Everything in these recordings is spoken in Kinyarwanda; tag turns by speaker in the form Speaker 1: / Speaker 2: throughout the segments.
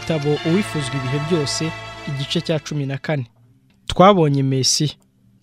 Speaker 1: Igitabo Uwifuzwa ibihe byose, igice cya 14. Twabonye Mesiya.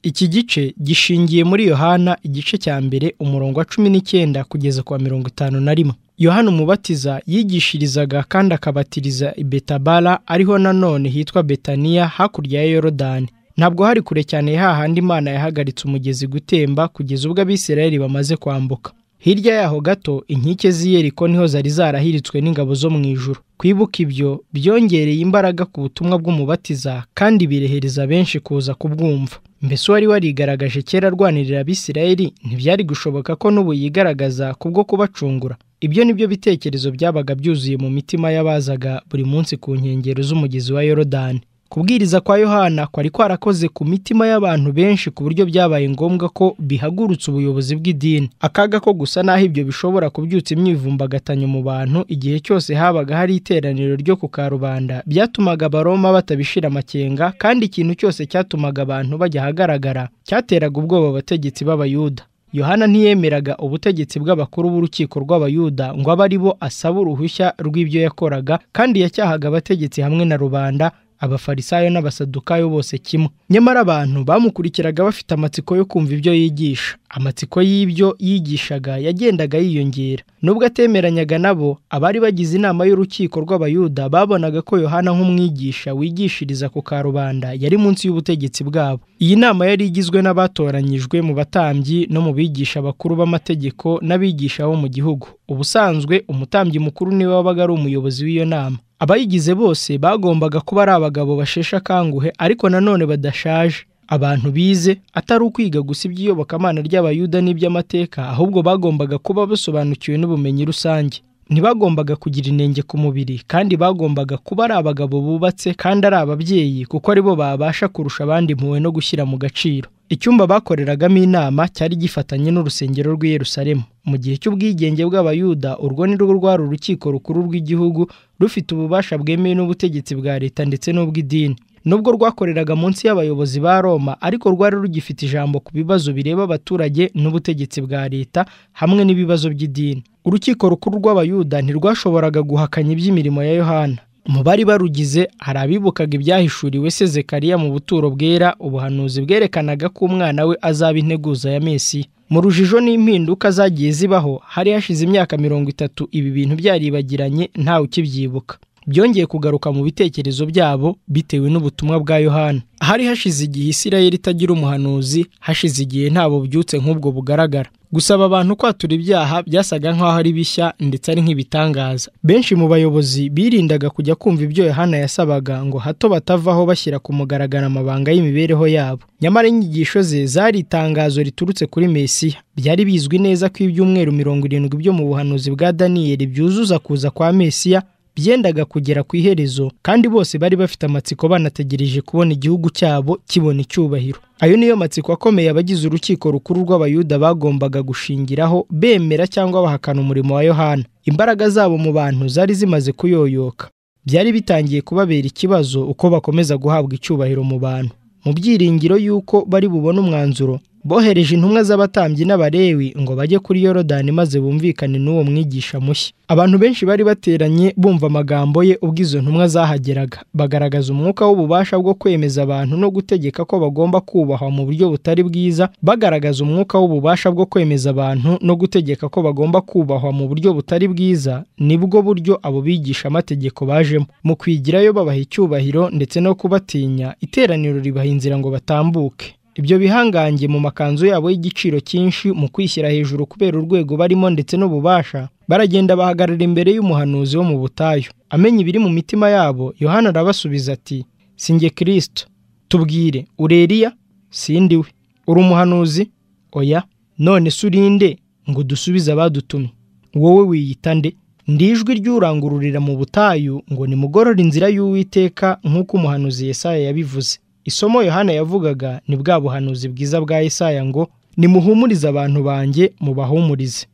Speaker 1: Iki gice gishingiye muri Yohana igice cya 1 umurongo wa 19 kugeza kwa 51. Yohana Umubatiza yigishirizaga kandi akabatiriza i Betabara, ariho nanone hitwa Betaniya, hakurya ya Yorodani. Ntabwo hari kure cyane hahandi Imana yahagaritse umugezi gutemba kugeza ubwo Abisirayeli bamaze kwambuka. Hirya yaho gato inkike z'i Yeriko niho zari zarahiritswe n'ingabo zo mu ijuru. Kwibuka ibyo byongereye imbaraga ku butumwa bw'Umubatiza kandi birehereza benshi kuza kubwumva. Mbese wari warigaragaje kera arwanirira Abisirayeli, ntibyari gushoboka ko n'ubu yigaragaza kubwo kubacungura. Ibyo nibyo bitekerezo byabaga byuzuye mu mitima y'abazaga buri munsi ku nkengero z'umugezi wa Yorodani. Kubwiriza kwa Yohana kwari kwarakoze ku mitima y'abantu benshi ku buryo byabaye ngombwa ko bihagurutsa ubuyobozi bw'idini. Akaga ko gusa naho ibyo bishobora kubyutsa imyivumbagatanyo mu bantu igihe cyose habaga hari iteraniro ryo ku karubanda, byatumaga Abaroma batabishira amakenga, kandi ikintu cyose cyatumaga abantu bajya ahagaragara cyateraga ubwoba abategetsi b'Abayuda. Yohana ntiyemeraga ubutegetsi bw'abakuru b'urukiko rw'Abayuda ngo abe ari bo asaba uruhushya rw'ibyo yakoraga, kandi yacyahaga abategetsi hamwe na rubanda, Abafarisayo n'Abasadukayo bose kimwe. Nyamara abantu bamukurikiraga bafite amatsiko yo kumva ibyo yigisha. Amatsiko y'ibyo yigishaga yagendaga yiyongera. Nubwo atemeranyaga nabo, abari bagize inama y'urukiko rw'Abayuda babonaga ko Yohana nk'umwigisha wigishiriza ku karubanda yari munsi y'ubutegetsi bwabo. Iyi nama yari igizwe n'abatoranyijwe mu batambyi no mu bigisha bakuru b'amategeko n'abigisha bo mu gihugu. Ubusanzwe umutambyi mukuru niwe wabaga ari umuyobozi w'iyo nama. Abayigize bose bagombaga kuba ari abagabo basheshe akanguhe ariko nanone badashaje, abantu bize atari ukwiga gusa iby'iyobokamana ry'Abayuda n'iby'amateka, ahubwo bagombaga kuba basobanukiwe n'ubumenyi rusange. Ntibagombaga kugira inenge ku mubiri, kandi bagombaga kuba ari abagabo bubatse kandi ari ababyeyi, kuko aribo babasha kurusha abandi impuhwe no gushyira mu gaciro. Icyumba bakoreragamo inama cyari gifatanye n'urusengero rw'i Yerusalemu. Mu gihe cy'ubwigenge bw'Abayuda, urwo ni rwo rwari urukiko rukuru rw'igihugu rufite ububasha bwemewe n'ubutegetsi bwa leta ndetse n'ubw'idini. Nubwo rwakoreraga munsi y'abayobozi ba Roma, ariko rwari rugifite ijambo ku bibazo bireba abaturage n'ubutegetsi bwa leta hamwe n'ibibazo by'idini. Urukiko rukuru rw'Abayuda ntirwashoboraga guhakanya iby'imirimo ya Yohana. Mu bari barugize hari abibukaga ibyahishuriwe se Zekariya mu buturo bwera, ubuhanuzi bwerekanaga ko umwana we azaba integuza ya Mesiya. Mu rujijo n'impinduka zagiye zibaho, hari hashize imyaka 30 ibi bintu byaribagiranye ntawe ukibyibuka. Byongeye kugaruka mu bitekerezo byabo bitewe n'ubutumwa bwa Yohana. Hari hashize igihe Isirayeli itagira umuhanuzi, hashize igihe ntabo byutse nk'ubwo bugaragara. Gusaba abantu kwatura ibyaha byasaga nk'aho ari bishya ndetse ari nk'ibitangaza. Benshi mu bayobozi birindaga kujya kumva ibyo Yohana yasabaga ngo hato batavaho bashyira ku mugaragaro amabanga y'imibereho yabo. Nyamara inyigisho ze zari itangazo riturutse kuri Mesiya. Byari bizwi neza ko ibyumweru 70 byo mu buhanuzi bwa Daniyeli byuzuza kuza kwa Mesiya byendaga kugera ku iherezo, kandi bose bari bafite amatsiko banategereje kubona igihugu cyabo kibona icyubahiro. Ayo niyo matsiko akomeye abagize urukiko rukuru rw'Abayuda bagombaga gushingiraho bemera cyangwa bahakana umurimo wa Yohana. Imbaraga zabo mu bantu zari zimaze kuyoyoka. Byari bitangiye kubabera ikibazo uko bakomeza guhabwa icyubahiro mu bantu. Mu byiringiro y'uko bari bubone umwanzuro, bohereje intumwa z'abatambyi n'Abalewi ngo bajye kuri Yorodani maze bumvikane n'uwo mwigisha mushya. Abantu benshi bari bateranye bumva amagambo ye ubwo izo ntumwa zahageraga, bagaragaza umwuka w'ububasha bwo kwemeza abantu no gutegeka ko bagomba kubahwa mu buryo butari bwiza. Bagaragaza umwuka w'ububasha bwo kwemeza abantu no gutegeka ko bagomba kubahwa mu buryo butari bwiza, nibwo buryo abo bigisha amategeko bajemo. Mu kwigirayo babaha icyubahiro ndetse no kubatinya, iteraniro ribaha inzira ngo batambuke. Ibyo bihangange mu makanzu yabo y'igiciro cyinshi, mu kwishyira hejuru kubera urwego barimo ndetse n'ububasha, baragenda bahagarara imbere y'umuhanuzi wo mu butayu. Amenya ibiri mu mitima yabo, Yohana arabasubiza ati: "Sinjye Kristo. Tubwire, uri Eliya? Sindi we. Uri umuhanuzi? Oya. None se urinde ngo dusubize abadutumye? Wowe wiyita nde? Ndi ijwi ry'urangururira mu butayu ngo nimugorore inzira y'Uwiteka nk'uko umuhanuzi Yesaya yabivuze." Isomo Yohana yavugaga ni bwa buhanuzi bwiza bwa Yesaya ngo: "Nimuhumurize abantu banjye, mubahumurize."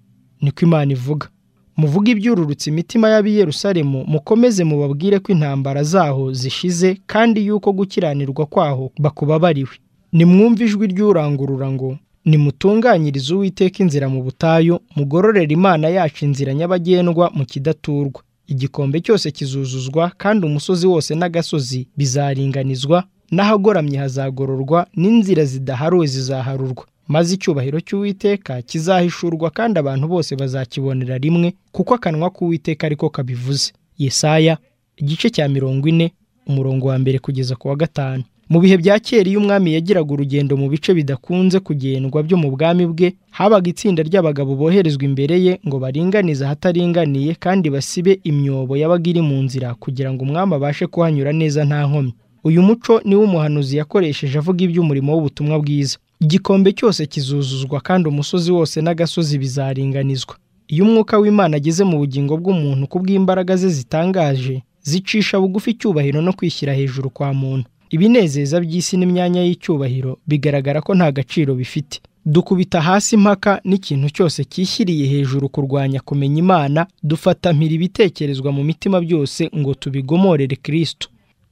Speaker 1: Niko Imana ivuga. Muvuge ibyururutse imitima y'ab'i Yerusalemu, mukomeze mubabwire ko intambara zaho zishize kandi yuko gukiranirwa kwaho bakubabariwe. Nimwumve ijwi ry'urangurura ngo: nimutunganyirize Uwiteka inzira mu butayu, mugororere Imana yacu inzira nyabagendwa mu kidaturwa. Igikombe cyose kizuzuzwa kandi umusozi wose n'agasozi bizaringanizwa, n'ahagoramye hazagororwa, n'inzira zidaharuwe zizaharurwa. Maze icyubahiro cy'Uwiteka kizahishurwa kandi abantu bose bazakibonera rimwe, kuko akanwa k'Uwiteka ariko kabivuze. Yesaya igice cya 40 umurongo wa 1 kugeza ku wa 5. Mu bihe bya kera iyo umwami yagiraga urugendo mu bice bidakunze kugendwa byo mu bwami bwe, habaga itsinda ry'abagabo boherezwa imbere ye ngo baringanize ahataringaniye kandi basibe imyobo yabaga iri mu nzira kugira ngo umwami abashe kuhanyura neza nta nkomyi. Uyu muco niwo umuhanuzi yakoresheje avuga iby'umurimo w'ubutumwa bwiza. Igikombe cyose kizuzuzwa kandi umusozi wose n'agasozi bizaringanizwa. Iyo umwuka w'Imana ageze mu bugingo bw'umuntu kubw'imbaraga ze zitangaje, zicisha bugufi icyubahiro no kwishyira hejuru kwa muntu. Ibinezeza by'isi n'imyanya y'icyubahiro bigaragara ko nta gaciro bifite. Dukubita hasi impaka n'ikintu cyose cyishyiriye hejuru kurwanya kumenya Imana, dufata mpiri ibitekerezwa mu mitima byose ngo tubigomorere Kristo.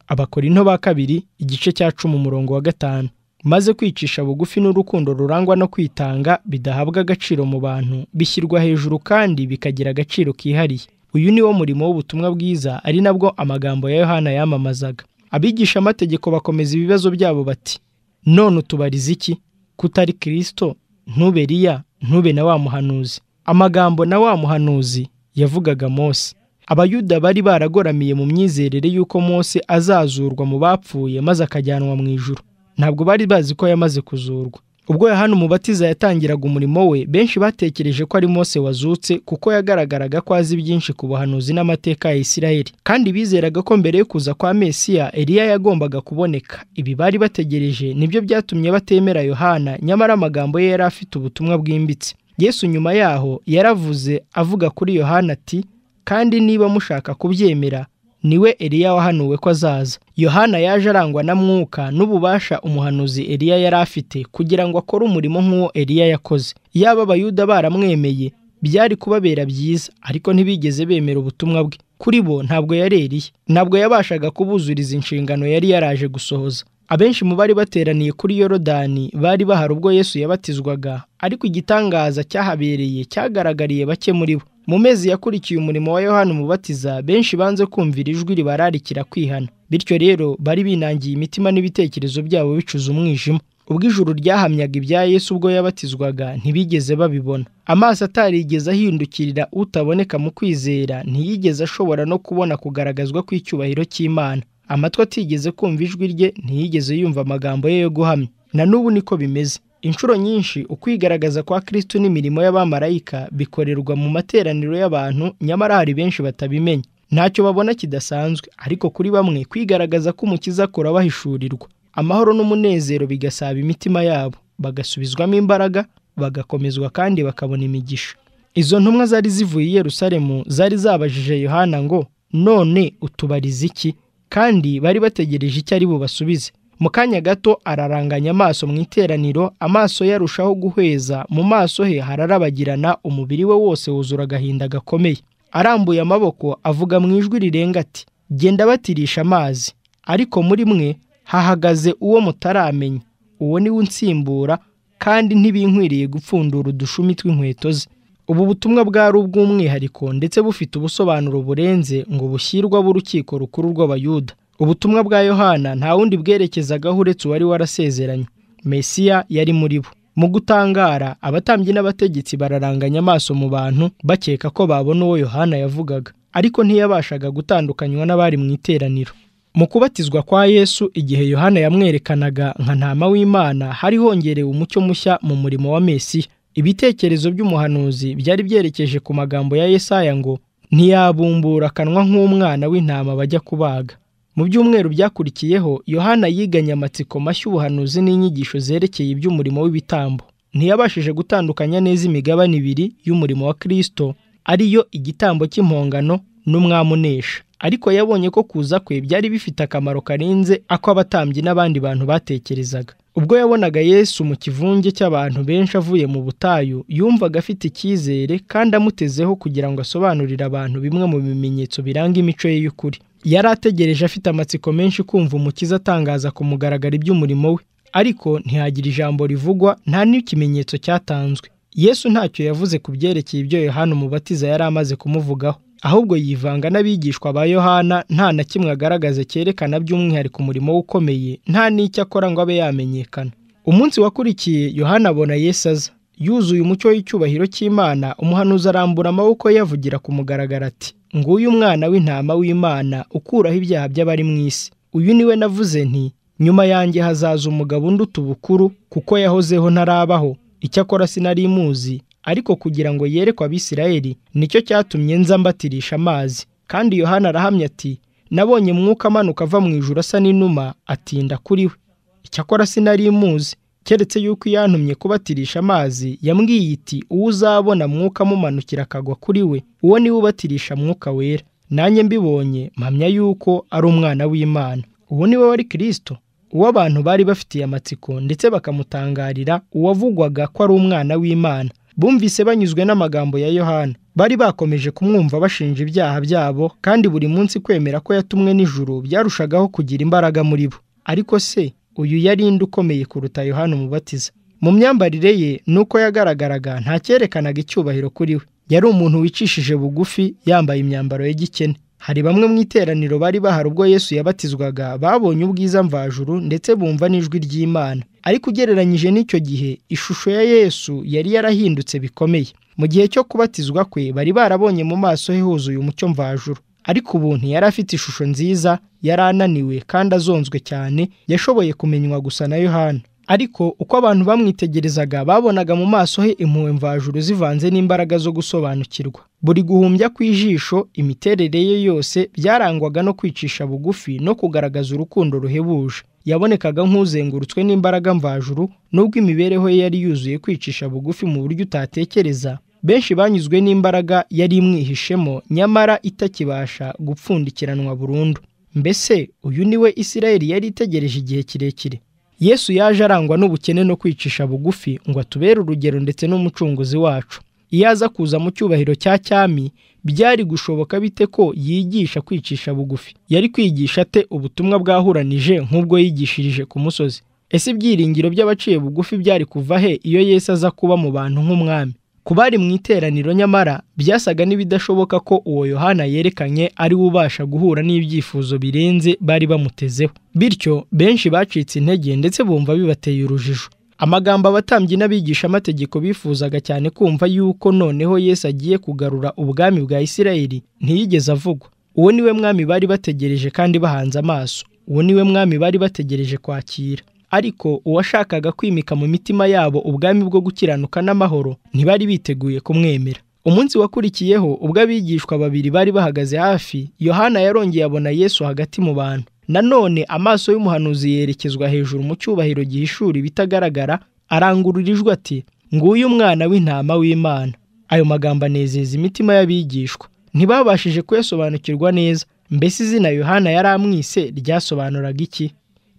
Speaker 1: Abakorinto ba kabiri igice cya 10 umurongo wa 5. Maze kwicisha bugufi n'urukundo rurangwa no kwitanga bidahabwa agaciro mu bantu, bishyirwa hejuru kandi bikagira agaciro kihariye. Uyu ni wo murimo w'ubutumwa bwiza, ari nabwo amagambo ya Yohana yamamazaga. Abigisha amategeko bakomeza ibibazo byabo bati: none utubariza iki? Kutari Kristo, ntube Eliya, ntube na wa muhanuzi. Amagambo na wa muhanuzi yavugaga Mose. Abayuda bari baragoramiye mu myizerere y'uko Mose azazurwa mu bapfuye maze akajyanwa mu ijuru. Ntabwo bari bazi ko yamaze kuzurwa. Ubwo Yohana Umubatiza yatangiraga umurimo we, benshi batekereje ko ari Mose wazutse, kuko yagaragaraga ko azi byinshi ku buhanuzi n'amateka ya Isirayeli. Kandi bizeraga ko mbere yo kuza kwa Mesiya, Eliya yagombaga kuboneka. Ibi bari bategereje nibyo byatumye batemera Yohana, nyamara amagambo ye yari afite ubutumwa bwimbitse. Yesu nyuma yaho yaravuze avuga kuri Yohana ati: kandi niba mushaka kubyemera, niwe Eliya wahanuwe ko azaza. Yohana yaje arangwa na mwuka n'ububasha umuhanuzi Eliya yari afite kugira ngo akore umurimo nk'uwo Eliya yakoze. Yaba Abayuda baramwemeye byari kubabera byiza, ariko ntibigeze bemera ubutumwa bwe. Kuri bo ntabwo yari Eliya, ntabwo yabashaga kubuzuriza inshingano yari yaraje gusohoza. Abenshi mu bari bateraniye kuri Yorodani bari bahari ubwo Yesu yabatizwaga, ariko igitangaza cyahabereye cyagaragariye bake muri bo. Mu mezi yakurikiye umurimo wa Yohana Umubatiza, benshi banze kumvira ijwi ribararikira kwihana. Bityo rero bari binangiye imitima n'ibitekerezo byabo bicuza umwijima. Ubwo ijuru ryahamyaga ibya Yesu ubwo yabatizwaga, ntibigeze babibona. Amaso atarigeze ahindukirira utaboneka mu kwizera, ntiyigeze ashobora no kubona kugaragazwa kw'icyubahiro cy'Imana. Amatwi atigeze kumva ijwi rye, ntiyigeze yumva amagambo ye yo guhamya. Na n'ubu niko bimeze. Inshuro nyinshi ukwigaragaza kwa Kristo n'imirimo y'abamarayika bikorerwa mu materaniro y'abantu, nyamara hari benshi batabimenya. Ntacyo babona kidasanzwe, ariko kuri bamwe kwigaragaza k'Umukiza kurabahishurirwa. Amahoro n'umunezero bigasaba imitima yabo, bagasubizwamo imbaraga, bagakomezwa kandi bakabona imigisha. Izo ntumwa zari zivuye i Yerusalemu zari zabajije Yohana ngo: none utubariza iki? Kandi bari bategereje icyo ari bubasubize. Mu kanya gato araranganya amaso mu iteraniro, amaso yarushaho guhweza, mu maso he hararabagirana, umubiri we wose wuzura agahinda gakomeye. Arambuye amaboko avuga mu ijwi rirenga ati: genda batirisha amazi, ariko muri mwe hahagaze uwo mutaramenya, uwo ni we unsimbura, kandi ntibinkwiriye gupfundura udushumi tw'inkweto ze. Ubu butumwa bwari ubw'umwihariko ndetse bufite ubusobanuro burenze ngo bushyirwa b'urukiko rukuru rw'Abayuda. Ubutumwa bwa Yohana nta wundi bwerekezagaho uretse uwari warasezeranye. Mesiya yari muri bo. Mu gutangara, abatambyi n'abategetsi bararanganya amaso mu bantu bakeka ko babona uwo Yohana yavugaga, ariko ntiyabashaga gutandukanywa n'abari mu iteraniro. Mu kubatizwa kwa Yesu, igihe Yohana yamwerekanaga nka ntama w'Imana, hari hongerewe umucyo mushya mu murimo wa Mesiya. Ibitekerezo by'umuhanuzi byari byerekeje ku magambo ya Yesaya ngo: ntiyabumbura akanwa nk'umwana w'intama bajya kubaga. Mu byumweru byakurikiyeho, Yohana yiganye amatsiko mashya ubuhanuzi n'inyigisho zerekeye iby'umurimo w'ibitambo. Ntiyabashije gutandukanya neza imigabane ibiri y'umurimo wa Kristo, ariyo igitambo cy'impongano n'umwami unesha. Ariko yabonye ko kuza kwe byari bifite akamaro karenze ako abatambyi n'abandi bantu batekerezaga. Ubwo yabonaga Yesu mu kivunge cy'abantu benshi avuye mu butayu, yumvaga afite icyizere kandi amutezeho kugira ngo asobanurire abantu bimwe mu bimenyetso biranga imico ye y'ukuri. Yari ategereje afite amatsiko menshi kumva Umukiza atangaza ku mugaragaro iby'umurimo we, ariko ntihagira ijambo rivugwa, nta n'ikimenyetso cyatanzwe. Yesu ntacyo yavuze ku byerekeye ibyo Yohana Umubatiza yari amaze kumuvugaho. Ahubwo yivanga n'abigishwa ba Yohana nta na kimwe agaragaza cyerekana by'umwihariko umurimo we ukomeye, nta n'icyo akora ngo abe yamenyekana. Umunsi wakurikiye Yohana abona Yesu aza yuzuye umucyo w'icyubahiro cy'Imana. Umuhanuzi arambura amaboko ye avugira ku mugaragaro ati: nguyu umwana w'intama w'Imana ukuraho ibyaha by'abari mu isi. Uyu niwe navuze nti nyuma yanjye hazaza umugabo unduta ubukuru, kuko yahozeho ntarabaho. Icyakora sinari muzi, ariko kugira ngo yerekwe Abisirayeli nicyo cyatumye nza mbatirisha amazi. Kandi Yohana arahamya ati: nabonye Mwuka amanuka ava mu ijuru asa n'inuma, atinda kuri we. Icyakora sinari muzi, keretse yuko yantumye kubatirisha amazi yambwiye iti: uwo uzabona Mwuka amumanukira akagwa kuri we, uwo niwe ubatirisha Mwuka Wera. Nanjye mbibonye mpamya yuko ari umwana w'Imana. Uwo niwe wari Kristo, uwo abantu bari bafitiye amatsiko ndetse bakamutangarira, uwavugwaga ko ari umwana w'Imana. Bumvise banyuzwe n'amagambo ya Yohana. Bari bakomeje kumwumva bashinja ibyaha byabo, kandi buri munsi kwemera ko yatumwe n'ijuru byarushagaho kugira imbaraga muri bo. Ariko se uyu yari inde ukomeye kuruta Yohana Umubatiza? Mu myambarire ye nuko yagaragaraga nta cyerekanaga icyubahiro kuri we. Yari umuntu wicishije bugufi, yambaye imyambaro y'igikene. Hari bamwe mu iteraniro bari bahari ubwo Yesu yabatizwaga babonye ubwiza mvajuru ndetse bumva n'ijwi ry'Imana. Ariko ugereranyije n'icyo gihe, ishusho ya Yesu yari yarahindutse bikomeye. Mu gihe cyo kubatizwa kwe bari barabonye mu maso he huzuye umucyo mvajuru. Ariko ubu ntiyari afite ishusho nziza, yari ananiwe kandi azonzwe cyane, yashoboye kumenywa gusa na Yohana. Ariko uko abantu bamwitegerezaga babonaga mu maso he impuhwe mvajuru zivanze n'imbaraga zo gusobanukirwa. Buri guhumbya kw'ijisho, imiterere ye yose byarangwaga no kwicisha bugufi no kugaragaza urukundo ruhebuje. Yabonekaga nk'uzengurutswe n'imbaraga mvajuru, nubwo imibereho ye yari yuzuye kwicisha bugufi mu buryo utatekereza. Benshi banyuzwe n'imbaraga yari imwihishemo, nyamara itakibasha gupfundikiranwa burundu. Mbese uyu niwe Isirayeli yari itegereje igihe kirekire? Yesu yaje arangwa n'ubukene no kwicisha bugufi ngo atubere urugero ndetse n'umucunguzi wacu. Iyo aza kuza mu cyubahiro cya cyami, byari gushoboka bite ko yigisha kwicisha bugufi? Yari kwigisha ate ubutumwa bwahuranije nk'ubwo yigishirije ku musozi? Ese ibyiringiro by'abaciye bugufi byari kuva he iyo Yesu aza kuba mu bantu nk'umwami? Ku bari mu iteraniro nyamara byasaga n'ibidashoboka ko uwo Yohana yerekanye ari we ubasha guhura n'ibyifuzo birenze bari bamutezeho. Bityo benshi bacitse intege ndetse bumva bibateye urujijo. Amagambo abatambyi n'abigishamategeko bifuzaga cyane kumva yuko noneho Yesu agiye kugarura ubwami bwa Isirayeli ntiyigeze avugwa. Uwo niwe mwami bari bategereje kandi bahanze amaso. Uwo niwe mwami bari bategereje kwakira. Ariko uwashakaga kwimika mu mitima yabo ubwami bwo gukiranuka n'amahoro ntibari biteguye kumwemera. Umunsi wakurikiyeho ubwo abigishwa babiri bari bahagaze hafi, Yohana yarongeye abona Yesu hagati mu bantu. Nanone amaso y'umuhanuzi yerekezwa hejuru mu cyubahiro gihishura ibitagaragara, arangurura ijwi ati: nguyu umwana w'intama w'Imana. Ayo magambo anezeza imitima y'abigishwa. Ntibabashije kuyasobanukirwa neza. Mbese izina Yohana yari amwise ryasobanuraga iki?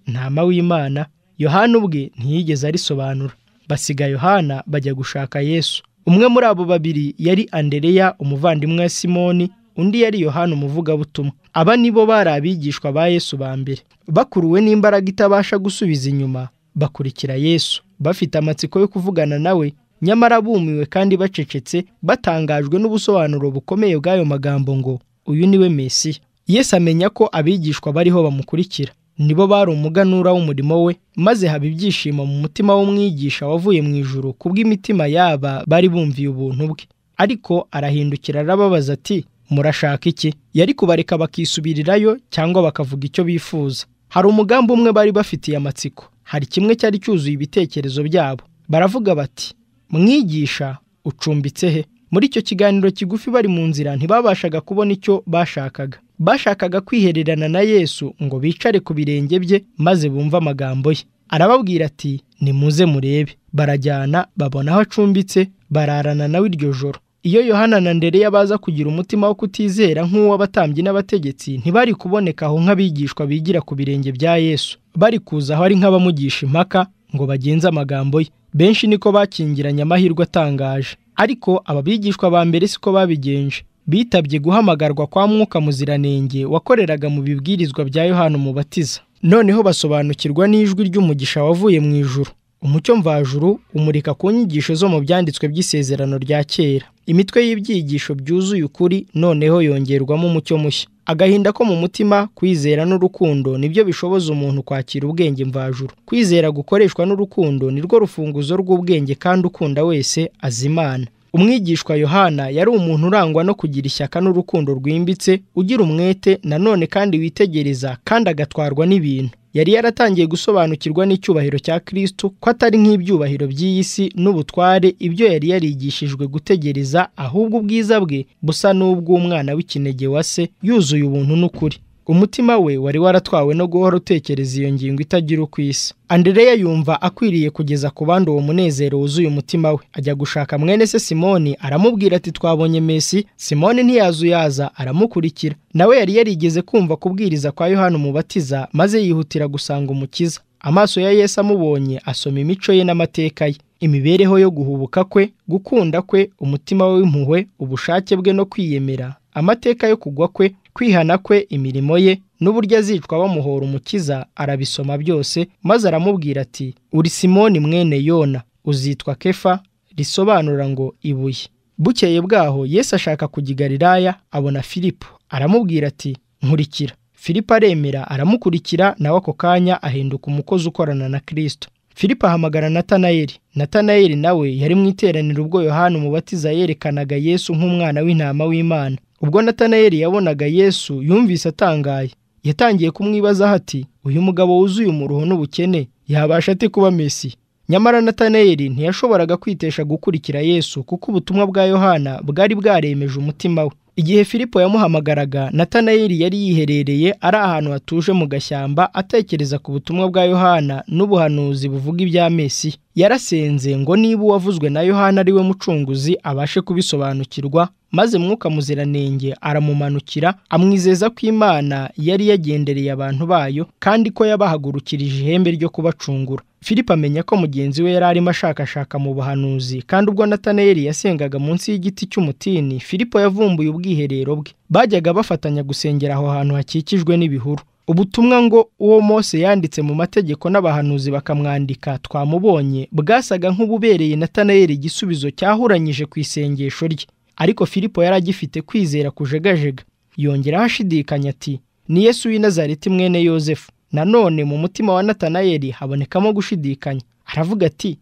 Speaker 1: Ntama w'Imana. Yohana ubwe ntiyigeze arisobanura. Basiga Yohana bajya gushaka Yesu. Umwe muri abo babiri yari Andereya umuvandimwe wa Simoni, undi yari Yohana umuvugabutumwa. Aba nibo bari abigishwa ba Yesu ba mbere. Bakuruwe n'imbaraga itabasha gusubiza inyuma, bakurikira Yesu bafite amatsiko yo kuvugana nawe, nyamara bumiwe kandi bacecetse, batangajwe n'ubusobanuro bukomeye bw'ayo magambo ngo uyu niwe Mesiya. Yesu amenya ko abigishwa bariho bamukurikira, nibo bari umuganura w'umurimo we, maze haba ibyishimo mu mutima w'umwigisha wavuye mu ijuru kubw'imitima yaba bari bumviye ubuntu bwe. Ariko arahindukira arababaza ati: murashaka iki? Yari kubareka bakisubirirayo cyangwa bakavuga icyo bifuza. Hari umugambi umwe bari bafitiye amatsiko, hari kimwe cyari cyuzuye ibitekerezo byabo. Baravuga bati: mwigisha, ucumbitse he? Muri icyo kiganiro kigufi bari mu nzira ntibabashaga kubona icyo bashakaga. Bashakaga kwihererana na Yesu ngo bicare ku birenge bye maze bumve amagambo ye. Arababwira ati: nimuze murebe. Barajyana babona aho acumbitse, bararana nawe iryo joro. Iyo Yohana na Andereya baza kugira umutima wo kutizera nk'uw'abatambyi n'abategetsi, ntibari kuboneka aho nk'abigishwa bigira ku birenge bya Yesu. Bari kuza aho ari nk'abamugisha impaka ngo bagenze amagambo ye. Benshi niko bakingiranye amahirwe atangaje. Ariko aba bigishwa ba mbere siko babigenje. Bitabye guhamagarwa kwa Mwuka Muziranenge wakoreraga mu bibwirizwa bya Yohana Umubatiza. Noneho basobanukirwa n'ijwi ry'umugisha wavuye mu ijuru. Umucyo mvajuru umurika ku nyigisho zo mu byanditswe by'isezerano rya kera. Imitwe y'ibyigisho byuzuye ukuri noneho yongerwamo umucyo mushya. Agahinda ko mu mutima, kwizera n'urukundo nibyo bishoboza umuntu kwakira ubwenge mvajuru. Kwizera gukoreshwa n'urukundo nirwo rufunguzo rw'ubwenge, kandi ukunda wese azi Imana. Umwigishwa Yohana yari umuntu urangwa no kugira ishyaka n'urukundo rwimbitse, ugira umwete nanone kandi witegereza kandi agatwarwa n'ibintu. Yari yaratangiye gusobanukirwa n'icyubahiro cya Kristo, ko atari nk'ibyubahiro by'iyi si n'ubutware ibyo yari yarigishijwe gutegereza, ahubwo ubwiza bwe busa n'ubw'umwana w'ikinege wa se, yuzuye ubuntu n'ukuri. Umutima we wari waratwawe no guhora utekereza iyo ngingo itagira uko isa. Andereya yumva akwiriye kugeza ku bandi uwo munezero wuzuye umutima we. Ajya gushaka mwene se Simoni, aramubwira ati twabonye Mesi. Simoni ntiyazuyaza, aramukurikira. Nawe yari yarigeze kumva kubwiriza kwa Yohana Umubatiza, maze yihutira gusanga Umukiza. Amaso ya Yesu amubonye asoma imico ye n'amateka ye, imibereho yo guhubuka kwe, gukunda kwe, umutima we w'impuhwe, ubushake bwe no kwiyemera, amateka yo kugwa kwe, kwihana kwe, imirimo ye n'uburyo azicwa bamuhora Umukiza, arabisoma byose, maze aramubwira ati uri Simoni mwene Yona, uzitwa Kefa, risobanura ngo ibuye. Bukeye bwaho Yesu ashaka kujya i Galilaya, abona Filipo, aramubwira ati nkurikira. Filipo aremera aramukurikira, nawe ako kanya ahinduka umukozi ukorana na Kristo. Filipo ahamagara Natanayeli. Natanayeli nawe yari mu iteraniro ubwo Yohana Umubatiza yerekanaga Yesu nk'umwana w'intama w'Imana. Ubwo Natanayeli yabonaga Yesu yumvise atangaye. Yatangiye kumwibazaho ati uyu mugabo wuzuye umuruho n'ubukene yabasha ate kuba Mesiya? Nyamara Natanayeli ntiyashoboraga kwitesha gukurikira Yesu, kuko ubutumwa bwa Yohana bwari bwaremeje umutima we. Igihe Filipo yamuhamagaraga, Natanayeli yari yiherereye ari ahantu hatuje mu gashyamba, atekereza ku butumwa bwa Yohana n'ubuhanuzi buvuga ibya Mesiya. Yarasenze ngo niba uwavuzwe na Yohana ari we mucunguzi abashe kubisobanukirwa, maze Mwuka Muziranenge aramumanukira, amwizeza ko Imana yari yagendereye abantu bayo kandi ko yabahagurukirije ihembe ryo kubacungura. Filipo amenya ko mugenzi we yari arimo ashakashaka mu buhanuzi, kandi ubwo Natanayeli yasengaga munsi y'igiti cy'umutini, Filipo yavumbuye ubwiherero bwe. Bajyaga bafatanya gusengera aho hantu hakikijwe n'ibihuru. Ubutumwa ngo uwo Mose yanditse mu mategeko n'abahanuzi bakamwandika twamubonye, bwasaga nk'ububereye Natanayeli igisubizo cyahuranyije ku isengesho rye. Ariko Filipo yari agifite kwizera kujegajega. Yongeraho ashidikanya ati ni Yesu w'i Nazareti mwene Yosefu. Nanone mu mutima wa Natanayeli habonekamo gushidikanya. Aravuga ati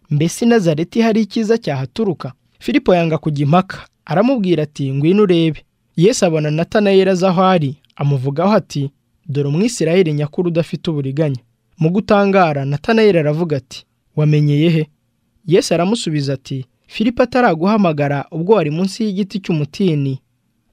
Speaker 1: mbese i Nazareti hari icyiza cyahaturuka? Filipo yanga kujya impaka, aramubwira ati ngwino urebe. Yesu abona Natanayeli aza aho ari, amuvugaho ati dore Umwisirayeli nyakuri udafite uburiganya. Mu gutangara Natanayeli aravuga ati wamenyeye he? Yesu aramusubiza ati Filipo ataraguhamagara ubwo wari munsi y'igiti cy'umutini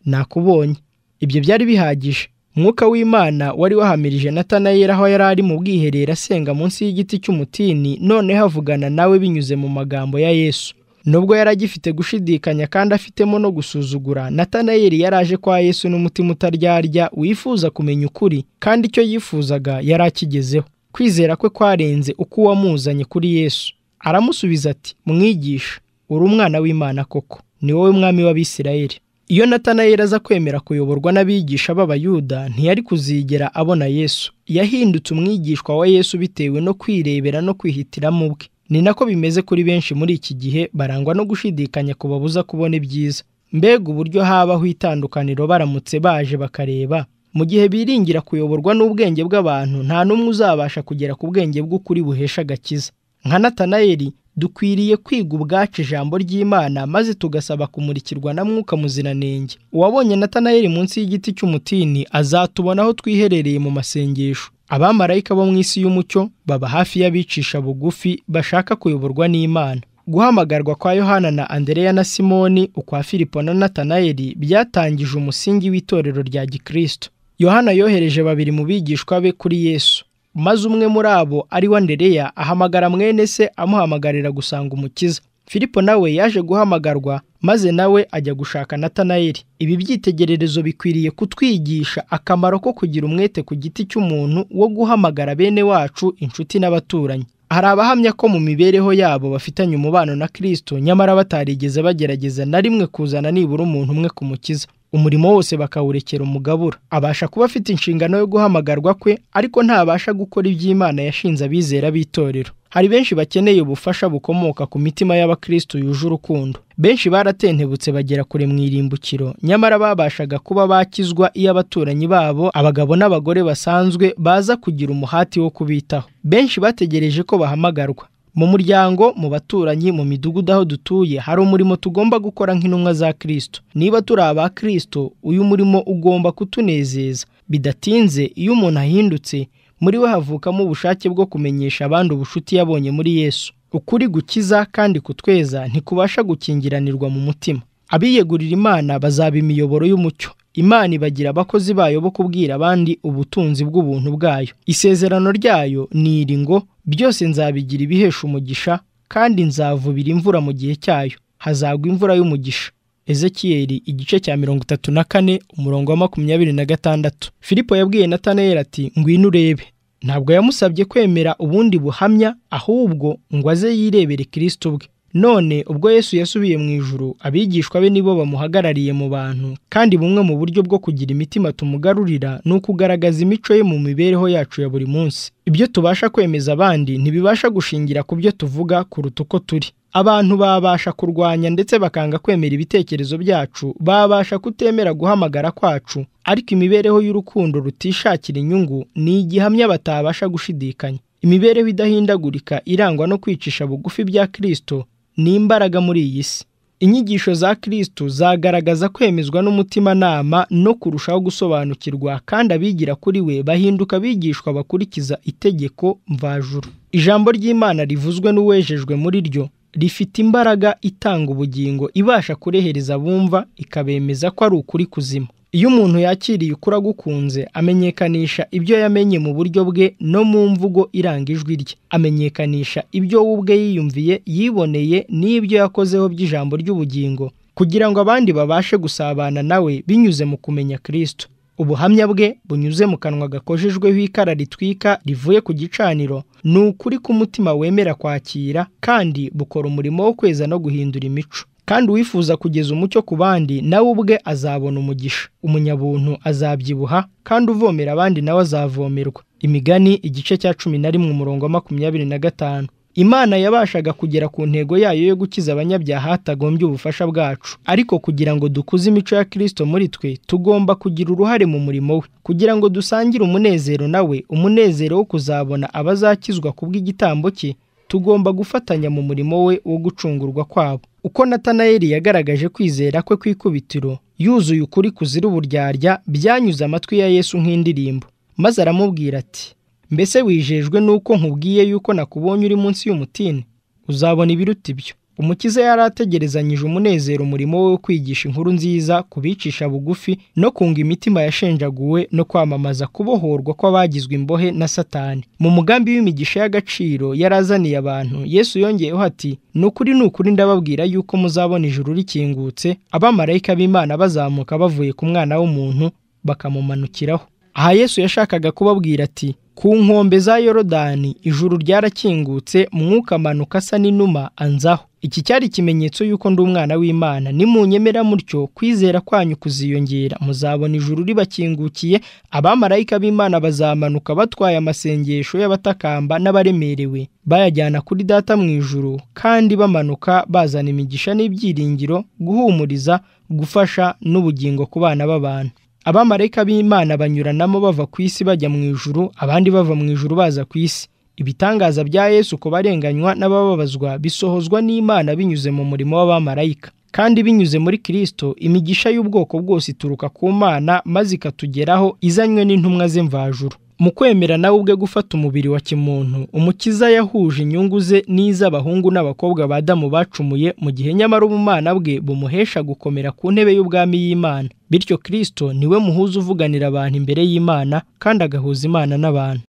Speaker 1: nakubonye. Ibyo byari bihagije. Mwuka w'Imana wari wahamirije Natanayeli aho yari ari mu bwiherero asenga munsi y'igiti cy'umutini, noneho avugana nawe binyuze mu magambo ya Yesu. Nubwo yari agifite gushidikanya kandi afitemo no gusuzugura, Natanayeli yaraje kwa Yesu n'umutima utaryarya wifuza kumenya ukuri, kandi icyo yifuzaga yari akigezeho. Kwizera kwe kwarenze uko uwamuzanye kuri Yesu. Aramusubiza ati mwigisha, uri umwana w'Imana koko, ni wowe mwami w'Abisirayeli. Iyo Natanayeli aza kwemera kuyoborwa n'abigisha b'Abayuda, ntiyari kuzigera abona Yesu. Yahindutse umwigishwa wa Yesu bitewe no kwirebera no kwihitiramo ubwe. Ni nako bimeze kuri benshi muri iki gihe barangwa no gushidikanya kubabuza kubona ibyiza. Mbega uburyo habaho itandukaniro baramutse baje bakareba! Mu gihe biringira kuyoborwa n'ubwenge bw'abantu, nta n'umwe uzabasha kugera ku bwenge bw'ukuri buhesha agakiza. Nka Natanayeli, dukwiriye kwiga ubwacu ijambo ry'Imana, maze tugasaba kumurikirwa na Mwuka Muziranenge. Uwabonye Natanayeli munsi y'igiti cy'umutini azatubona aho twiherereye mu masengesho. Abamarayika bo mu isi y'umucyo baba hafi y'abicisha bugufi bashaka kuyoborwa n'Imana. Guhamagarwa kwa Yohana na Andereya na Simoni, ukwa Filipo na Natanayeli byatangije umusingi w'itorero rya Gikristo. Yohana yohereje babiri mu bigishwa be kuri Yesu, maze umwe muri abo ari we Andereya ahamagara mwene se amuhamagarira gusanga Umukiza. Filipo nawe yaje guhamagarwa, maze nawe ajya gushaka Natanayeli. Ibi byitegererezo bikwiriye kutwigisha akamaro ko kugira umwete ku giti cy'umuntu wo guhamagara bene wacu, inshuti n'abaturanyi. Hari abahamya ko mu mibereho yabo bafitanye umubano na Kristo, nyamara batarigeze bagerageza na rimwe kuzana nibura umuntu umwe ku Mukiza. Umurimo wose bakawurekera umugabura. Abasha kuba afite inshingano yo guhamagarwa kwe, ariko ntabasha gukora iby'Imana yashinze abizera b'itorero. Hari benshi bakeneye ubufasha bukomoka ku mitima y'abakristo yuje urukundo. Benshi baratentebutse bagera kure mu irimbukiro, nyamara babashaga kuba bakizwa iyo abaturanyi babo, abagabo n'abagore basanzwe, baza kugira umuhati wo kubitaho. Benshi bategereje ko bahamagarwa. Mu muryango, mu baturanyi, mu midugudu aho dutuye, hari umurimo tugomba gukora nk'intumwa za Kristo. Niba turi aba Kristo, uyu murimo ugomba kutunezeza. Bidatinze, iyo umuntu ahindutse, muri we havukamo ubushake bwo kumenyesha abandi ubushuti yabonye muri Yesu. Ukuri gukiza kandi kutweza ntikubasha gukingiranirwa mu mutima. Abiyegurira Imana bazaba imiyoboro y'umucyo. Imana ibagira abakozi bayo bo kubwira abandi ubutunzi bw'ubuntu bwayo. Isezerano ryayo ni iri ngo: byose nzabigira ibihesha umugisha, kandi nzavubira imvura mu gihe cyayo, hazagwa imvura y'umugisha. Ezekiyeli igice cya 34 umurongo wa 26. Filipo yabwiye Natanayeli ati: ngwino urebe. Ntabwo yamusabye kwemera ubundi buhamya, ahubwo ngo aze yirebere Kristo ubwe. None ubwo Yesu yasubiye mu ijuru, abigishwa be nibo bamuhagarariye mu bantu, kandi bumwe mu buryo bwo kugira imitima tumugarurira ni ukugaragaza imico ye mu mibereho yacu ya buri munsi. Ibyo tubasha kwemeza abandi ntibibasha gushingira ku byo tuvuga kuruta uko turi. Abantu babasha kurwanya ndetse bakanga kwemera ibitekerezo byacu, babasha kutemera guhamagara kwacu, ariko imibereho y'urukundo rutishakira inyungu ni igihamya batabasha gushidikanya. Imibereho idahindagurika irangwa no kwicisha bugufi bya Kristo ni imbaraga muri iyi si. Inyigisho za Kristo zagaragaza kwemezwa n'umutimanama no kurushaho gusobanukirwa, kandi abigira kuri we bahinduka abigishwa bakurikiza itegeko mvajuru. Ijambo ry'Imana rivuzwe n'uwejejwe muri ryo rifite imbaraga itanga ubugingo, ibasha kurehereza abumva, ikabemeza ko ari ukuri kuzima. Iyo umuntu yakiriye ukuri agukunze, amenyekanisha ibyo yamenye mu buryo bwe no mu mvugo iranga ijwi rye. Amenyekanisha ibyo we ubwe yiyumviye, yiboneye n'ibyo yakozeho by'ijambo ry'ubugingo, kugira ngo abandi babashe gusabana nawe binyuze mu kumenya Kristo. Ubuhamya bwe bunyuze mu kanwa gakojejweho ikara ritwika rivuye ku gicaniro ni ukuri k'umutima wemera kwakira, kandi bukora umurimo wo kweza no guhindura imico. Kandi uwifuza kugeza umucyo ku bandi nawe ubwe azabona umugisha. Umunyabuntu azabyibuha, kandi uvomera abandi nawe azavomerwa. Imigani igice cya 11 umurongo wa 25. Imana yabashaga kugera ku ntego yayo yo gukiza abanyabyaha hatagombye ubufasha bwacu, ariko kugira ngo dukuze imico ya Kristo muri twe, tugomba kugira uruhare mu murimo we, kugira ngo dusangire umunezero nawe, umunezero wo kuzabona abazakizwa kubw'igitambo cye. Tugomba gufatanya mu murimo we wo gucungurwa kwabo. Uko Natanayeli yagaragaje kwizera kwe kwikubitiro, yuzuye ukuri kuzira uburyarya, byanyuze amatwi ya Yesu nk'indirimbo. Maze aramubwira ati: mbese wijejwe nuko nkubwiye yuko nakubonye uri munsi y'umutini? Uzabona ibiruta ibyo. Umukiza yari ategerezanyije umunezero umurimo we wo kwigisha inkuru nziza, kubicisha bugufi no kunga imitima yashenjaguwe, no kwamamaza kubohorwa kw'abagizwe imbohe na Satani. Mu mugambi w'imigisha y'agaciro yarazaniye abantu, Yesu yongeyeho ati: ni ukuri ndababwira yuko muzabona ijuru rikingutse, abamarayika b'Imana bazamuka bavuye ku mwana w'umuntu bakamumanukiraho. Aha Yesu yashakaga kubabwira ati: ku nkombe za Yorodani ijuru ryarakingutse, mwuka amanuka asa n'inuma anzaho. Iki cyari ikimenyetso yuko ndi umwana w'Imana. Nimunyemera mutyo, kwizera kwanyu kuziyongera, muzabona ijuru ribakingukiye, abamarayika b'Imana bazamanuka batwaye amasengesho y'abatakamba n'abaremerewe, bayajyana kuri Data mu ijuru, kandi bamanuka bazana imigisha n'ibyiringiro, guhumuriza, gufasha n'ubugingo ku bana b'abantu. Abamarayika b'Imana banyuranamo bava ku isi bajya mu ijuru, abandi bava mu ijuru baza ku isi. Ibitangaza bya Yesu ku barenganywa n'abababazwa bisohozwa n'Imana binyuze mu murimo w'abamarayika. Kandi binyuze muri Kristo, imigisha y'ubwoko bwose ituruka ku Mana maze ikatugeraho izanywe n'intumwa ze mvajuru. Mu kwemera nawe ubwe gufata umubiri wa kimuntu, Umukiza yahuje inyungu ze n'iz'abahungu n'abakobwa ba Adamu bacumuye, mu gihe nyamara ubumana bwe bumuhesha gukomera ku ntebe y'ubwami y'Imana. Bityo Kristo niwe muhuza uvuganira abantu imbere y'Imana, kandi agahuza Imana n'abantu.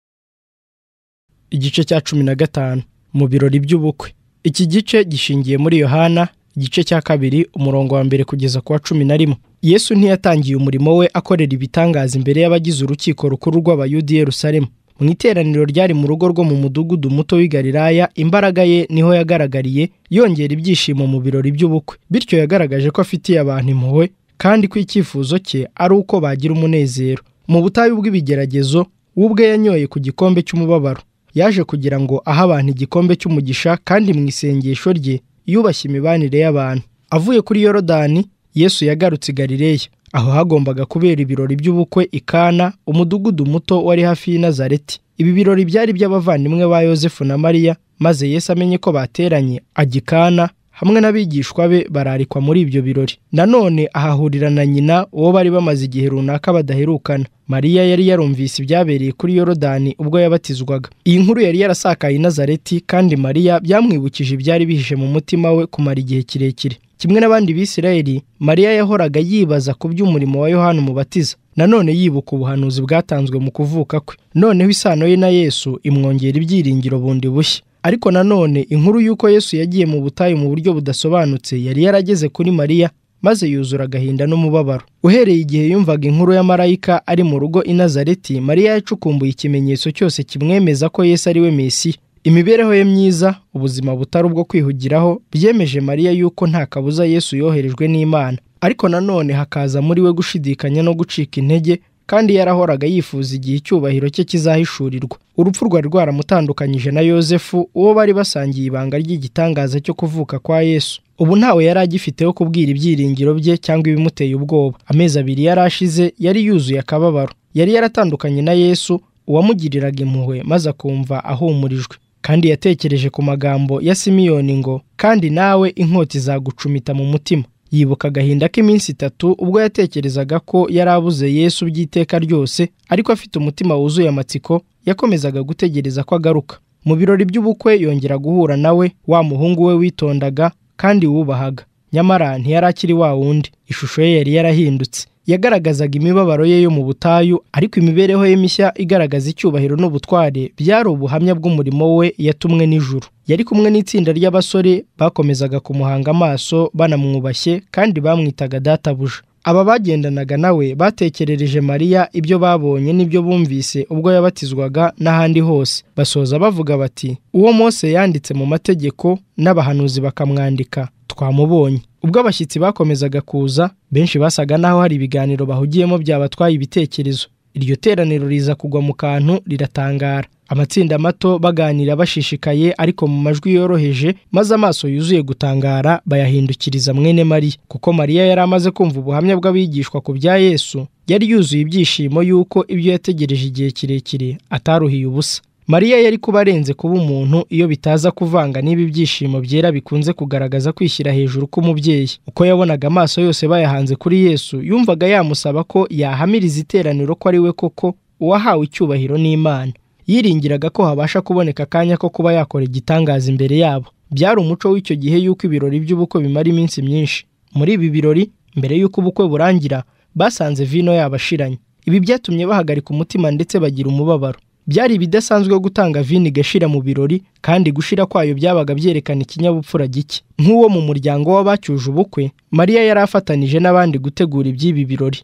Speaker 1: Igice cya 15 mu birori by'ubukwe. Iki gice gishingiye muri Yohana igice cya 2 umurongo wa 1 kugeza ku wa 11. Yesu ntiyatangiye umurimo we akorera ibitangaza imbere y'abagize urukiko rukuru rw'Abayudi Yerusalemu. Mu iteraniro ryari mu rugo rwo mu mudugudu muto w'i Galilaya, imbaraga ye niho yagaragariye, yongera ibyishimo mu birori by'ubukwe. Bityo yagaragaje ko afitiye abantu impuhwe, kandi ko icyifuzo cye ari uko bagira umunezero. Mu butayu bw'ibigeragezo, we ubwe yanyoye ku gikombe cy'umubabaro. Yaje kugira ngo ahe abantu igikombe cy'umugisha, kandi mu isengesho rye yubashye imibanire y'abantu. Avuye kuri Yorodani, Yesu yagarutse i Galileya, aho hagombaga kubera ibirori by'ubukwe i Kana, umudugudu muto wari hafi y'i Nazareti. Ibi birori byari by'abavandimwe ba Yosefu na Mariya, maze Yesu amenye ko bateranye ajya i Kana hamwe n'abigishwa be bararikwa muri ibyo birori. Nanone ahahurira na nyina, uwo bari bamaze igihe runaka badaherukana. Mariya yari yarumvise ibyabereye kuri Yorodani ubwo yabatizwaga. Iyi nkuru yari yarasakaye i Nazareti, kandi Mariya byamwibukije ibyari bihishe mu mutima we kumara igihe kirekire. Kimwe n'abandi Bisirayeli, Mariya yahoraga yibaza ku by'umurimo wa Yohana Umubatiza. Nanone yibuka ubuhanuzi bwatanzwe mu kuvuka kwe. Noneho isano ye na Yesu imwongera ibyiringiro bundi bushya. Ariko nanone inkuru y'uko Yesu yagiye mu butayu mu buryo budasobanutse yari yarageze kuri Mariya, maze yuzura agahinda n'umubabaro. Uhereye igihe yumvaga inkuru ya marayika ari mu rugo i Nazareti, Mariya yacukumbuye ikimenyetso cyose kimwemeza ko Yesu ari we Mesiya. Imibereho ye myiza, ubuzima butari ubwo kwihugiraho, byemeje Mariya yuko nta kabuza Yesu yoherejwe n'Imana. Ariko nanone hakaza muri we gushidikanya no gucika intege, kandi yarahoraga yifuza igihe icyubahiro cye kizahishurirwa. Urupfu rwari rwaramutandukanyije na Yosefu, uwo bari basangiye ibanga ry'igitangaza cyo kuvuka kwa Yesu. Ubu ntawe yari agifiteho kubwira ibyiringiro bye cyangwa ibimuteye ubwoba. Amezi abiri yari ashize yari yuzuye akababaro. Yari yaratandukanye na Yesu, uwamugiriraga impuhwe, maze akumva ahumurijwe. Kandi yatekereje ku magambo ya Simiyoni ngo, kandi nawe inkota izagucumita mu mutima. Yibuka agahinda k'iminsi itatu ubwo yatekerezaga ko yari abuze Yesu by'iteka ryose, ariko afite umutima wuzuye amatsiko, yakomezaga gutegereza ko agaruka. Mu birori by'ubukwe yongera guhura nawe, wa muhungu we witondaga kandi wubahaga. Nyamara ntiyari akiri wa wundi, ishusho ye yari yarahindutse. Yagaragazaga imibabaro ye yo mu butayu, ariko imibereho ye mishya igaragaza icyubahiro n'ubutware byari ubuhamya bw'umurimo we yatumwe n'ijuru. Yari kumwe n'itsinda ry'abasore bakomezaga kumuhanga amaso banamwubashye, kandi bamwitaga databuja. Aba bagendanaga nawe batekerereje Mariya ibyo babonye n'ibyo bumvise ubwo yabatizwaga n'ahandi hose. Basoza bavuga bati, uwo Mose yanditse mu mategeko n'abahanuzi bakamwandika, twamubonye. Ubwo abashyitsi bakomezaga kuza, benshi basaga naho hari ibiganiro bahugiyemo byabatwaye ibitekerezo. Iryo teraniro riza kugwa mu kantu riratangara. Amatsinda mato baganira bashishikaye ariko mu majwi yoroheje, maze amaso yuzuye gutangara bayahindukiriza mwene Mariya. Kuko Mariya yari amaze kumva ubuhamya bw'abigishwa ku bya Yesu, yari yuzuye ibyishimo yuko ibyo yategereje igihe kirekire ataruhiye ubusa. Mariya yari kuba arenze kuba umuntu iyo bitaza kuvanga n'ibi byishimo byera bikunze kugaragaza kwishyira hejuru k'umubyeyi. Uko yabonaga amaso yose bayahanze kuri Yesu, yumvaga yamusaba ko yahamiriza iteraniro ko ari we koko uwahawe icyubahiro n'Imana. Yiringiraga ko habasha kuboneka akanya ko kuba yakora igitangaza imbere yabo. Byari umuco w'icyo gihe yuko ibirori by'ubukwe bimara iminsi myinshi. Muri ibi birori, mbere y'uko ubukwe burangira, basanze vino yabashiranye. Ibi byatumye bahagarika umutima ndetse bagira umubabaro. Byari ibidasanzwe gutanga vino igashira mu birori, kandi gushira kwayo byabaga byerekana ikinyabupfura gike. Nk'uwo mu muryango w'abacyuje ubukwe, Mariya yari afatanije n'abandi gutegura iby'ibi birori.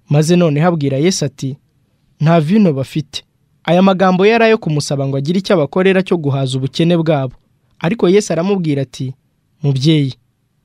Speaker 1: Maze noneho abwira Yesu ati, nta vino bafite. Aya magambo yari ayo kumusaba ngo agire icyo abakorera cyo guhaza ubukene bwabo. Ariko Yesu aramubwira ati, mubyeyi,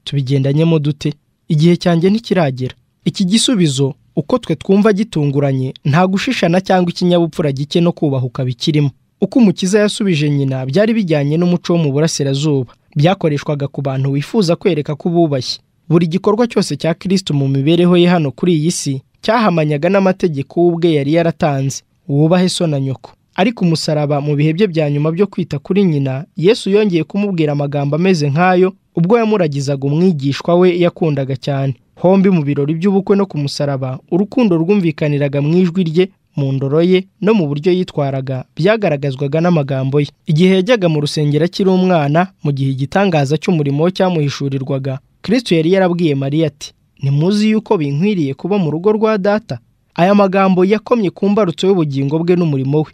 Speaker 1: tubigendanyemo dute? Igihe cyanjye ntikiragera. Iki gisubizo uko twe twumva gitunguranye, nta gushishana cyangwa ikinyabupfura gike no kubahuka bikirimo. Uko Umukiza yasubije nyina byari bijyanye n'umuco wo mu burasirazuba. Byakoreshwaga ku bantu wifuza kwereka ko bubashye. Buri gikorwa cyose cya Kristo mu mibereho ye hano kuri iyi si cyahamanyaga n'amategeko ubwe yari yaratanze, wubahe so na nyoko. Ariko umusaraba mu bihe bye bya nyuma byo kwita kuri nyina, Yesu yongeye kumubwira amagambo ameze nk'ayo ubwo yamuragizaga umwigishwa we yakundaga cyane. Hombi mu birori by'ubukwe no ku musaraba, urukundo rwumvikaniraga mu ijwi rye, mu ndoro ye no mu buryo yitwaraga byagaragazwaga n'amagambo ye. Igihe yajyaga mu rusengero akiri umwana, mu gihe igitangaza cy'umurimo we cyamuhishurirwaga, Kristo yari yarabwiye Mariya ati, ntimuzi yuko binkwiriye kuba mu rugo rwa data? Aya magambo yakomye ku mbarutso y'ubugingo bwe n'umurimo we.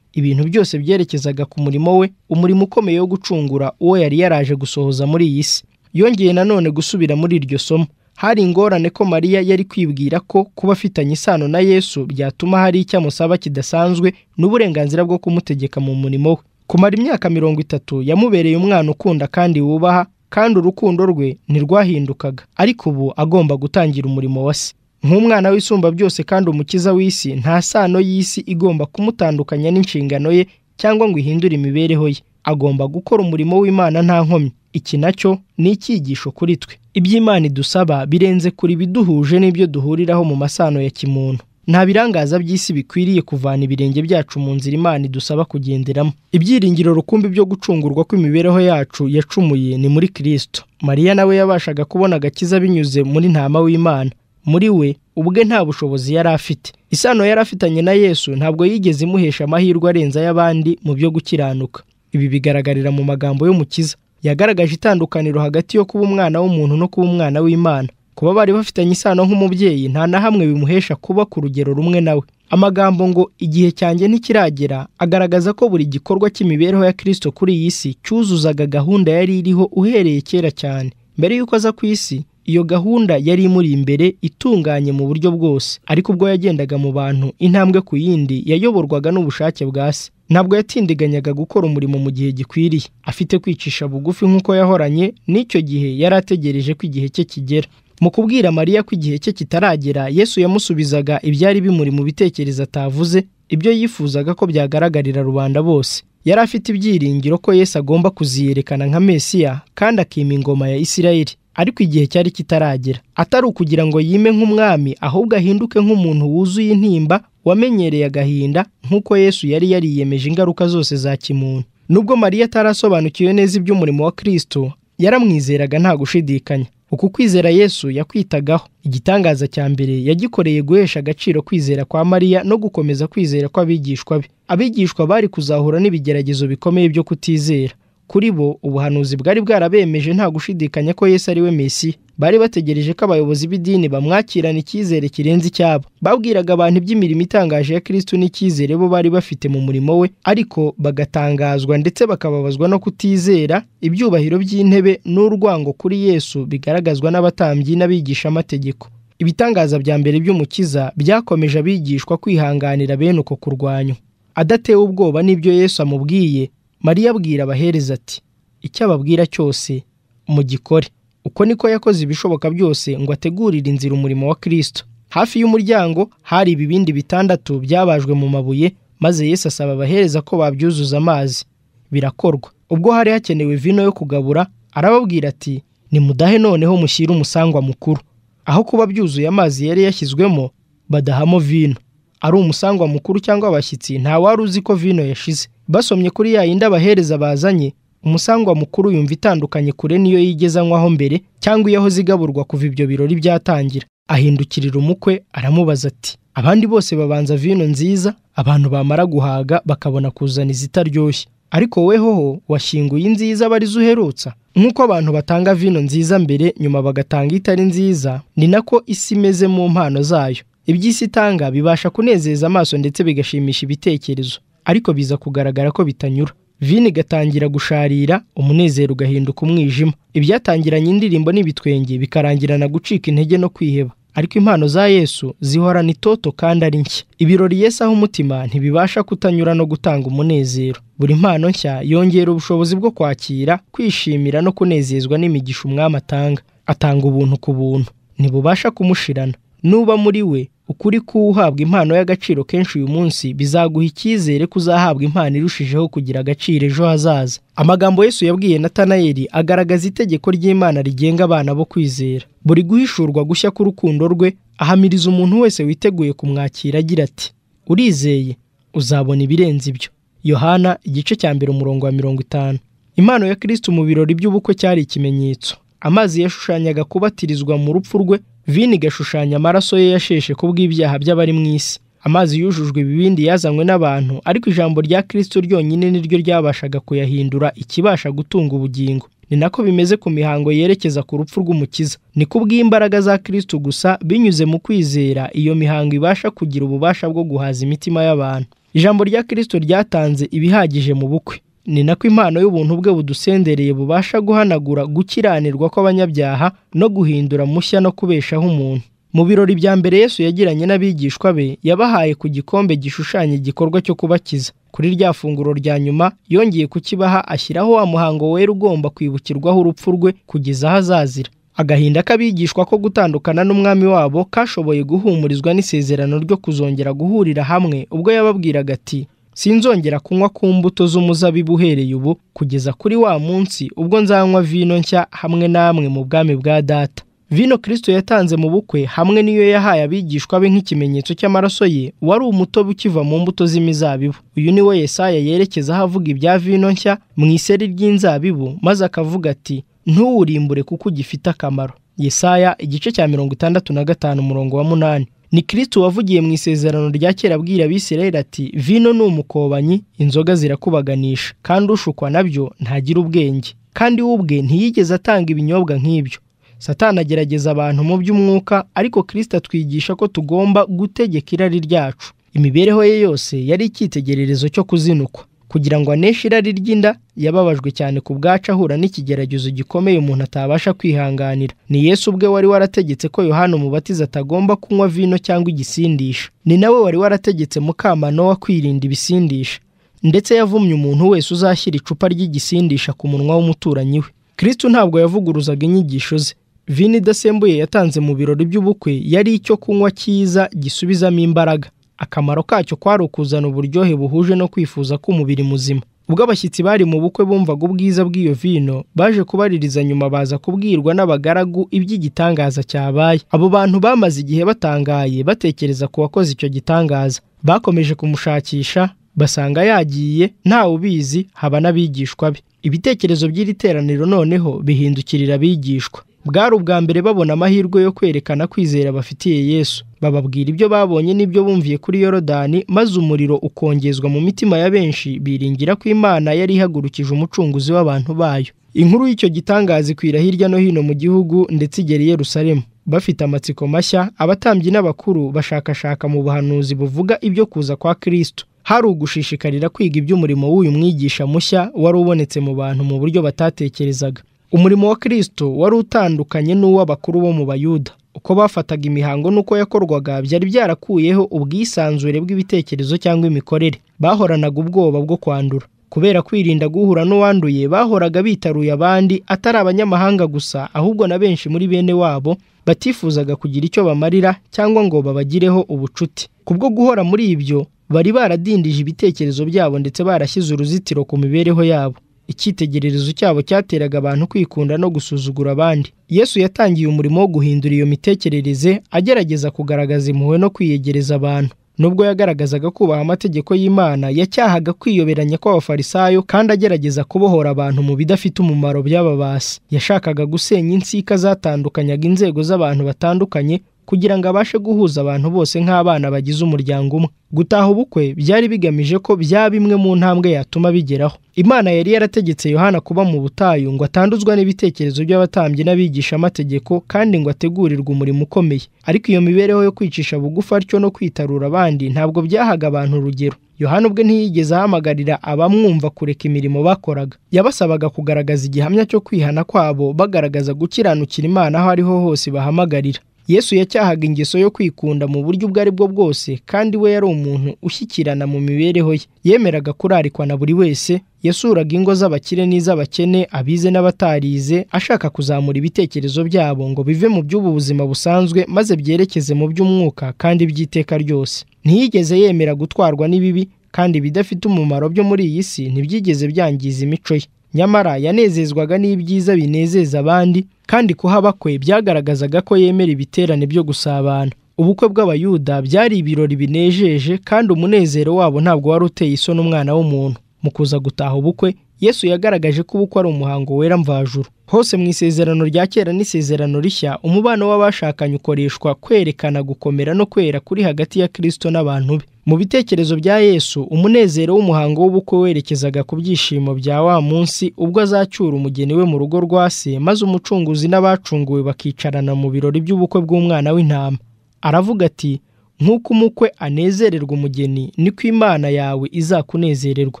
Speaker 1: Ibintu byose byerekezaga ku murimo we, umurimo ukomeye wo gucungura uwo yari yaraje gusohoza muri iyi si. Yongeye nanone gusubira muri iryo somo. Hari ingorane ko Mariya yari kwibwira ko kuba afitanye isano na Yesu byatuma hari icyo amusaba kidasanzwe n'uburenganzira bwo kumutegeka mu murimo we. Kumara imyaka 30 yamubereye umwana ukunda kandi wubaha, kandi urukundo rwe ntirwahindukaga. Ariko ubu agomba gutangira umurimo wa se. Nk'umwana w'isumba byose kandi umukiza w'isi, nta sano y'isi igomba kumutandukanya n'inshingano ye cyangwa ngo ihindure imibereho ye. Agomba gukora umurimo w'Imana nta nkomyi. Iki nacyo ni icyigisho kuri twe. Iby'Imana idusaba birenze kuri biduhuje n'ibyo duhuriraho mu masano ya kimuntu. Nta birangaza by'isi bikwiriye kuvana ibirenge byacu mu nzira Imana idusaba kugenderamo. Ibyiringiro rukumbi byo gucungurwa kw'imibereho yacu yacumuye ni muri Kristo. Mariya nawe yabashaga kubona agakiza binyuze muri ntama w'Imana. Muri we ubwe nta bushobozi yari afite. Isano yari afitanye na Yesu ntabwo yigeze imuhesha amahirwe arenze ay'abandi mu byo gukiranuka. Ibi bigaragarira mu magambo y'Umukiza. Yagaragaje itandukaniro hagati yo kuba umwana w'umuntu no kuba umwana w'Imana. Kuba bari bafitanye isano nk'umubyeyi nta na hamwe bimuhesha kuba ku rugero rumwe nawe. Amagambo ngo igihe cyanjye ntikiragera agaragaza ko buri gikorwa cy'imibereho ya Kristo kuri iyi si cyuzuzaga gahunda yari iriho uhereye kera cyane. Mbere y'uko aza ku isi, iyo gahunda yari imuri imbere itunganye mu buryo bwose. Ariko ubwo yagendaga mu bantu intambwe ku yindi, yayoborwaga n'ubushake bwa Se. Ntabwo yatindiganyaga gukora umurimo mu gihe gikwiriye, afite kwicisha bugufi nk'uko yahoranye n'icyo gihe yari ategereje ko igihe cye kigera. Mu kubwira Mariya ko igihe cye kitaragera, Yesu yamusubizaga ibyari bimuri mu bitekerezo atavuze, ibyo yifuzaga ko byagaragarira rubanda bose. Yari afite ibyiringiro ko Yesu agomba kuziyerekana nka Mesiya kandi akima ingoma ya Isirayeli. Ariko igihe cyari kitaragera. Atari ukugira ngo yime nk'umwami, ahubwo ahinduke nk'umuntu wuzuye intimba, wamenyereye agahinda, nk'uko Yesu yari yariyemeje ingaruka zose za kimuntu. Nubwo Mariya atarasobanukiwe neza iby'umurimo wa Kristo, yaramwizeraga nta gushidikanya. Uku kwizera Yesu yakwitagaho. Igitangaza cya mbere yagikoreye guhesha agaciro kwizera kwa Mariya no gukomeza kwizera kw'abigishwa be. Abigishwa bari kuzahura n'ibigeragezo bikomeye byo kutizera. Kuri bo ubuhanuzi bwari bwarabemeje nta gushidikanya ko Yesu ari we Mesiya. Bari bategereje ko abayobozi b'idini bamwakirana icyizere kirenze icyabo. Babwiraga abantu iby'imirimo itangaje ya Kristo n'icyizere bo bari bafite mu murimo we, ariko bagatangazwa ndetse bakababazwa no kutizera ibyubahiro by'intebe n'urwango kuri Yesu bigaragazwa n'abatambyi n'abigishamategeko. Ibitangaza bya mbere by'Umukiza byakomeje abigishwa kwihanganira bene uko kurwanywa. Adatewe ubwoba n'ibyo Yesu amubwiye, Mariya abwira abahereza ati: icyo ababwira cyose mugikore. Uko niko yakoze ibishoboka byose ngo ategurire inzira umurimo wa Kristo. Hafi y'umuryango hari ibibindi bitandatu byabajwe mu mabuye, maze Yesu asaba abahereza ko babyuzuza amazi. Birakorwa. Ubwo hari hakenewe vino yo kugabura, arababwira ati: nimudahe noneho mushyire umusangwa mukuru. Aho kuba byuzuye amazi yari yashyizwemo, badahamo vino. Ari umusangwa mukuru cyangwa abashyitsi, nta wari uzi ko vino yashize. Basomye kuri ya yindi abahereza bazanye, umusangwa mukuru yumva itandukanye kure niyo yigeze anywaho mbere cyangwa iyo zigaburwa kuva ibyo birori byatangira. Ahindukirira umukwe aramubaza ati: abandi bose babanza vino nziza, abantu bamara guhaga bakabona kuzana izitaryoshye, ariko wehoho washyinguye inziza barizo uherutsa. Nk'uko abantu batanga vino nziza mbere nyuma bagatanga itari nziza, ni nako isi imeze mu mpano zayo. Iby'isi itanga bibasha kunezeza amaso ndetse bigashimisha ibitekerezo, ariko biza kugaragara ko bitanyura. Vino igatangira gusharira, umunezero ugahinduka umwijima. Ibyatangiranye indirimbo n'ibitwenge bikarangirana gucika intege no kwiheba. Ariko impano za Yesu zihorana itoto kandi ari nshya. Ibirori Yesu aho umutima ntibibasha kutanyura no gutanga umunezero. Buri mpano nshya yongera ubushobozi bwo kwakira, kwishimira no kunezezwa n'imigisha umwami atanga. Atanga ubuntu ku buntu, ntibubasha kumushirana. Nuba muri we ukuri kuwuhabwa impano y'agaciro kenshi uyu munsi bizaguha icyizere ko uzahabwa impano irushijeho kugira agaciro ejo hazaza. Amagambo Yesu yabwiye Natanayeli agaragaza itegeko ry'Imana rigenga abana bo kwizera. Buri guhishurwa gushya k'urukundo rwe ahamiriza umuntu wese witeguye kumwakira agira ati: urizeye uzabona ibirenze ibyo. Yohana igice cya 1 umurongo wa 50. Impano ya Kristo mu birori by'ubukwe cyari ikimenyetso. Amazi yashushanyaga kubatirizwa mu rupfu rwe, vino igashushanya amaraso ye yasheshe kubw'ibyaha by'abari mu isi. Amazi yujujwe ibibindi yazanywe n'abantu, ariko ijambo rya Kristo ryonyine niryo ryabashaga kuyahindura ikibasha gutunga ubugingo. Ni nako bimeze ku mihango yerekeza ku rupfu rw'Umukiza. Ni kubw'imbaraga za Kristo gusa binyuze mu kwizera iyo mihango ibasha kugira ububasha bwo guhaza imitima y'abantu. Ijambo rya Kristo ryatanze ibihagije mu bukwe. Ni nako impano y'ubuntu bwe budusendereye bubasha guhanagura gukiranirwa kw'abanyabyaha no guhindura mushya no kubeshaho umuntu. Mu birori bya mbere Yesu yagiranye n'abigishwa be, yabahaye ku gikombe gishushanya igikorwa cyo kubakiza. Kuri rya funguro rya nyuma yongeye kukibaha, ashyiraho wa muhango wera ugomba kwibukirwaho urupfu rwe kugeza aho azazira. Agahinda k'abigishwa ko gutandukana n'umwami wabo kashoboye guhumurizwa n'isezerano ryo kuzongera guhurira hamwe ubwo yababwiraga ati: Sinzongera kunywa ku mbuto z'umuzabibu uhereye ubu kugeza kuri wa munsi ubwo nzanywa vino nshya hamwe namwe mu bwami bwa Data. Vino Kristo yatanze mu bukwe hamwe n'iyo yahaye abigishwa be nk'ikimenyetso cy'amaraso ye wari umutobe ukiva mu mbuto z'imizabibu. Uyu ni we Yesaya yerekezaho avuga ibya vino nshya mu iseri ry'inzabibu, maze akavuga ati ntuwurimbure kuko ugifite akamaro. Yesaya igice cya 65 umurongo wa 8. Ni Kristo wavugiye mu isezerano rya kera abwira Abisirayeli ati vino ni umukobanyi, inzoga zirakubaganisha, kandi ushukwa nabyo ntagira ubwenge. Kandi we ubwe ntiyigeze atanga ibinyobwa nk'ibyo. Satani agerageza abantu mu by'umwuka, ariko Kristo atwigisha ko tugomba gutegeka irari ryacu. Imibereho ye yose yari icyitegererezo cyo kuzinukwa. Kugira ngo aneshe irari ry'inda, yababajwe cyane ku bwacu ahura n'ikigeragezo gikomeye umuntu atabasha kwihanganira. Ni Yesu ubwe wari warategetse ko Yohana Umubatiza atagomba kunywa vino cyangwa igisindisha. Ni nawe wari warategetse Mukamanowa kwirinda ibisindisha. Ndetse yavumye umuntu wese uzashyira icupa ry'igisindisha ku munwa w'umuturanyi we. Kristo ntabwo yavuguruzaga inyigisho ze. Vino idasembuye yatanze mu birori by'ubukwe yari icyo kunywa cyiza gisubizamo imbaraga. Akamaro kacyo kwari ukuzana uburyohe buhuje no kwifuza k'umubiri muzima. Ubwo abashyitsi bari mu bukwe bumvaga ubwiza bw'iyo vino, baje kubaririza nyuma baza kubwirwa n'abagaragu iby'igitangaza cyabaye. Abo bantu bamaze igihe batangaye batekereza ku wakoze icyo gitangaza. Bakomeje kumushakisha basanga yagiye, ntawe ubizi, haba n'abigishwa be. Ibitekerezo by'iri teraniro noneho bihindukirira abigishwa. Bwari ubwa mbere babona amahirwe yo kwerekana kwizera bafitiye Yesu. Bababwira ibyo babonye n'ibyo bumviye kuri Yorodani, maze umuriro ukongezwa mu mitima ya benshi biringira ko Imana yari ihagurukije umucunguzi w'abantu bayo. Inkuru y'icyo gitangaza ikwira hirya no hino mu gihugu ndetse igera i Yerusalemu. Bafite amatsiko mashya, abatambyi n'abakuru bashakashaka mu buhanuzi buvuga ibyo kuza kwa Kristo. Hari ugushishikarira kwiga iby'umurimo w'uyu mwigisha mushya wari ubonetse mu bantu mu buryo batatekerezaga. Umurimo wa Kristo wari utandukanye n'uw'abakuru bo mu Bayuda. Uko bafataga imihango n'uko yakorwaga byari byarakuyeho ubwisanzure bw'ibitekerezo cyangwa imikorere. Bahoranaga ubwoba bwo kwandura. Kubera kwirinda guhura n'uwanduye, bahoraga bitaruye abandi, atari abanyamahanga gusa, ahubwo na benshi muri bene wabo batifuzaga kugira icyo bamarira cyangwa ngo babagireho ubucuti. Kubwo guhora muri ibyo, bari baradindije ibitekerezo byabo ndetse barashyize uruzitiro ku mibereho yabo. Icyitegererezo cyabo cyateraga abantu kwikunda no gusuzugura abandi. Yesu yatangiye umurimo wo guhindura iyo mitekerereze, agerageza kugaragaza impuhwe no kwiyegereza abantu. Nubwo yagaragazaga kubaha amategeko y'Imana, yacyahaga kwiyoberanya kw'Abafarisayo kandi agerageza kubohora abantu mu bidafite umumaro by'ababasi. Yashakaga gusenya insika zatandukanyaga inzego z'abantu batandukanye kugira ngo abashe guhuza abantu bose nk'abana bagize umuryango umwe. Gutaha ubukwe byari bigamije ko byaba imwe mu ntambwe yatuma bigeraho. Imana yari yarategetse Yohana kuba mu butayu ngo atanduzwa n'ibitekerezo by'abatambyi n'abigisha amategeko kandi ngo ategurirwe umurimo ukomeye. Ariko iyo mibereho yo kwicisha bugufi atyo no kwitarura abandi ntabwo byahaga abantu urugero. Yohana ubwe ntiyigeze ahamagarira abamwumva kureka imirimo bakoraga. Yabasabaga kugaragaza igihamya cyo kwihana kwabo, bagaragaza gukiranukira Imana aho ariho hose bahamagarira. Yesu yacyahaga ingeso yo kwikunda mu buryo ubwo ari bwo bwose, kandi we yari umuntu ushyikirana mu mibereho ye. Yemeraga kurarikwa na buri wese, yasuraga ingo z'abakire n'iz'abakene, abize n'abatarize, ashaka kuzamura ibitekerezo byabo ngo bive mu by'ubu buzima busanzwe maze byerekeze mu by'umwuka kandi by'iteka ryose. Ntiyigeze yemera gutwarwa n'ibibi, kandi ibidafite umumaro byo muri iyi si ntibyigeze byangiza imico ye. Nyamara yanezezwaga n'ibyiza binezeza abandi, kandi kuhaba kwe byagaragazaga ko yemera ibiterane byo gusabana. Ubukwe bw'Abayuda byari ibirori binejeje, kandi umunezero wabo ntabwo wari uteye isoni umwana w'umuntu. Mu kuza gutaha ubukwe, Yesu yagaragaje ko ubukwe ari umuhango wera mvajuru. Hose mu isezerano rya kera n'isezerano rishya, umubano w'abashakanye ukoreshwa kwerekana gukomera no kwera kuri hagati ya Kristo n'abantu be. Mu bitekerezo bya Yesu, umunezero w'umuhango w'ubukwe werekezaga ku byishimo bya wa munsi ubwo azacyura umugeni we mu rugo rwa se, maze umucunguzi n'abacunguwe bakicarana mu birori by'ubukwe bw'umwana w'intama. Aravuga ati nk'uko umukwe anezererwa umugeni, niko Imana yawe izakunezererwa.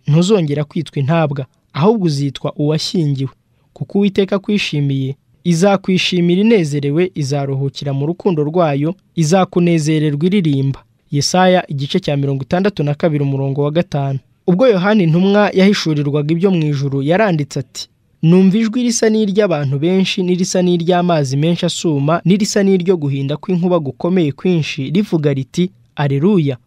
Speaker 1: Ntuzongera kwitwa intabwa, ahubwo uzitwa uwashyingiwe, kuko Uwiteka akwishimiye. Izakwishimira inezerewe, izaruhukira mu rukundo rwayo, izakunezererwa iririmba. Yesaya igice cya 62 umurongo wa 5. Ubwo Yohana intumwa yahishurirwaga ibyo mu ijuru, yaranditse ati numva ijwi risa n'iry'abantu benshi, n'irisa n'iry'amazi menshi asuma, n'irisa n'iryo guhinda kw'inkuba gukomeye kwinshi, rivuga riti Aleluya,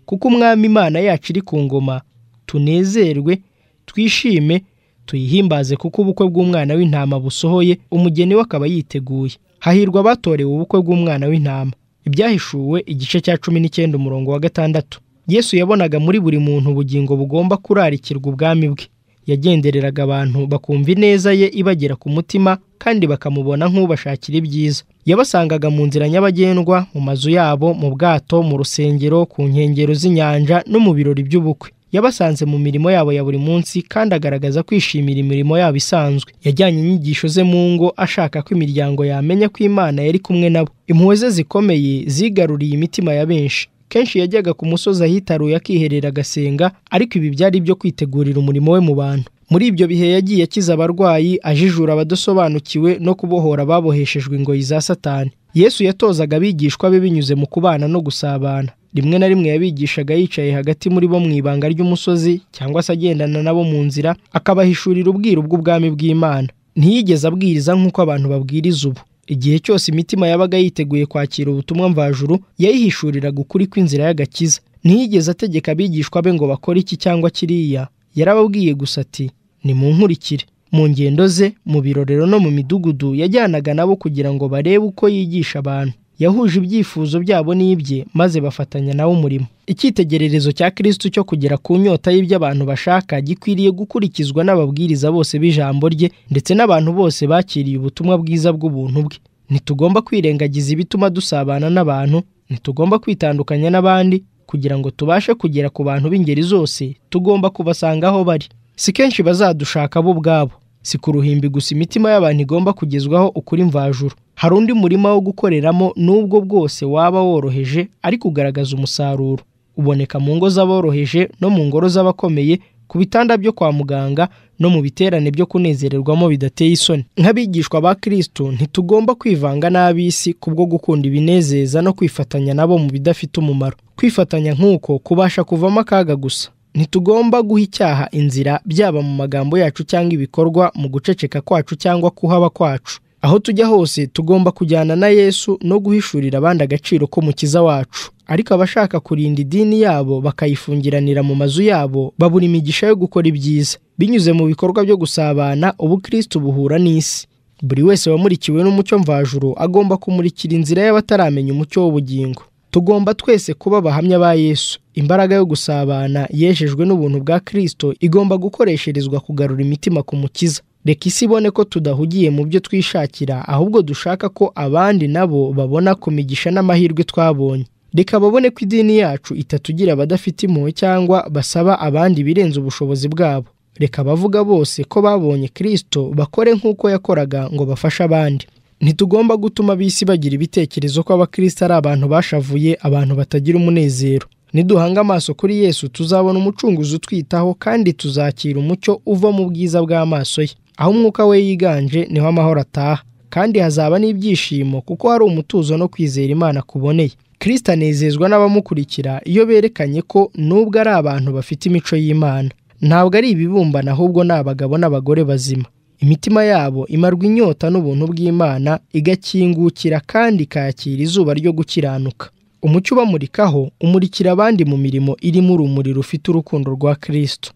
Speaker 1: Kuko Umwami Imana yacu iri ku ngoma, tunezerwe, twishime, tuyihimbaze kuko ubukwe bw'umwana w'intama busohoye, umugeni we akaba yiteguye. Hahirwa abatorewe ubukwe bw'umwana w'intama. Ibyahishuwe igice cya 19 umurongo wa 6. Yesu yabonaga muri buri muntu ubugingo bugomba kurarikirwa ubwami bwe. Yagendereraga abantu bakumva ineza ye ibagera ku mutima kandi bakamubona nk'ubashakira ibyiza. Yabasangaga mu nzira nyabagendwa, mu mazu yabo, mu bwato, mu rusengero, ku nkengero z'inyanja no mu birori by'ubukwe. Yabasanze mu mirimo yabo ya buri munsi kandi agaragaza kwishimira imirimo yabo isanzwe. Yajyanye inyigisho ze mu ngo ashaka ko imiryango yamenya ko Imana yari kumwe nabo. Impuhwe ze zikomeye zigaruriye imitima ya benshi. Kenshi yajyaga ku musozi ahitaruye akiherera agasenga, ariko ibi byari ibyo kwitegurira umurimo we mu bantu. Muri ibyo bihe yagiye akiza abarwayi, ajijura abadosobanukiwe no kubohora ababoheshejwe ingoyi za Satani. Yesu yatozaga abigishwa be binyuze mu kubana no gusabana. Rimwe na rimwe yabigishaga yicaye hagati muri bo mu ibanga ry'umusozi, cyangwa se agendana nabo mu nzira, akabahishurira ubwiru bw'ubwami bw'Imana. Ntiyigeze abwiriza nk'uko abantu babwiriza ubu. Igihe cyose imitima yabaga yiteguye kwakira ubutumwa mvajuru, yayihishuriraga ukuri kw'inzira y'agakiza. Ntiyigeze ategeka abigishwa be ngo bakore iki cyangwa kiriya, yarababwiye gusa ati: "Nimunkurikire." Mu ngendo ze, mu birorero no mu midugudu, yajyanaga nabo kugira ngo barebe uko yigisha abantu. Yahuje ibyifuzo byabo n'ibye, maze bafatanya nawe umurimo. Icyitegererezo cya Kristo cyo kugera ku nyota y'ibyo abantu bashaka gikwiriye gukurikizwa n'ababwiriza bose b'ijambo rye, ndetse n'abantu bose bakiriye ubutumwa bwiza bw'ubuntu bwe. Ntitugomba kwirengagiza ibituma dusabana n'abantu, ntitugomba kwitandukanya n'abandi. Kugira ngo tubashe kugera ku bantu b'ingeri zose, tugomba kubasanga aho bari. Si kenshi bazadushaka bo ubwabo. Si ku ruhimbi gusa imitima y'abantu igomba kugezwaho ukuri mvajuru. Hari undi murima wo gukoreramo n'ubwo bwose waba woroheje ariko ugaragaza umusaruro. Uboneka mu ngo z'aboroheje no mu ngoro z'abakomeye, ku bitanda byo kwa muganga no mu biterane byo kunezererwamo bidateye isoni. Nk'abigishwa ba Kristo ntitugomba kwivanga n'ab'isi kubwo gukunda ibinezeza no kwifatanya nabo mu bidafite umumaro. Kwifatanya nk'uko kubasha kuvamo akaga gusa. Ntitugomba guha icyaha inzira, byaba mu magambo yacu cyangwa ibikorwa, mu guceceka kwacu cyangwa kuhaba kwacu. Aho tujya hose tugomba kujyana na Yesu no guhishurira abandi agaciro k'Umukiza wacu. Ariko abashaka kurinda idini yabo bakayifungiranira mu mazu yabo babura imigisha yo gukora ibyiza. Binyuze mu bikorwa byo gusabana, ubukristo buhura n'isi. Buri wese wamurikiwe n'umucyo mvajuru agomba kumurikira inzira y'abataramenya umucyo w'ubugingo. Tugomba twese kuba abahamya ba Yesu. Imbaraga yo gusabana yejejwe n'ubuntu bwa Kristo igomba gukoresherezwa kugarura imitima ku Mukiza. Reka isi ibone ko tudahugiye mu byo twishakira, ahubwo dushaka ko abandi nabo babona ku migisha n'amahirwe twabonye. Reka babone ko idini yacu itatugira abadafite impuhwe cyangwa basaba abandi ibirenze ubushobozi bwabo. Reka abavuga bose ko babonye Kristo bakore nk'uko yakoraga ngo bafashe abandi. Ntitugomba gutuma ab'isi bagira ibitekerezo ko abakristo ari abantu bashavuye, abantu batagira umunezero. Niduhanga amaso kuri Yesu tuzabona umucunguzi utwitaho kandi tuzakira umucyo uva mu bwiza bw'amaso ye. Aho umwuka we yiganje niho amahoro ataha, kandi hazaba n'ibyishimo kuko hari umutuzo no kwizera Imana kuboneye. Kristo anezezwa n'abamukurikira iyo berekanye ko nubwo ari abantu bafite imico y'Imana, ntabwo ari ibibumbano ahubwo ni abagabo n'abagore bazima. Imitima yabo imarwa inyota n'ubuntu bw'Imana, igakingukira kandi ikakira izuba ryo gukiranuka. Umucyo ubamurikaho umurikira abandi mu mirimo irimo urumuri rufite urukundo rwa Kristo.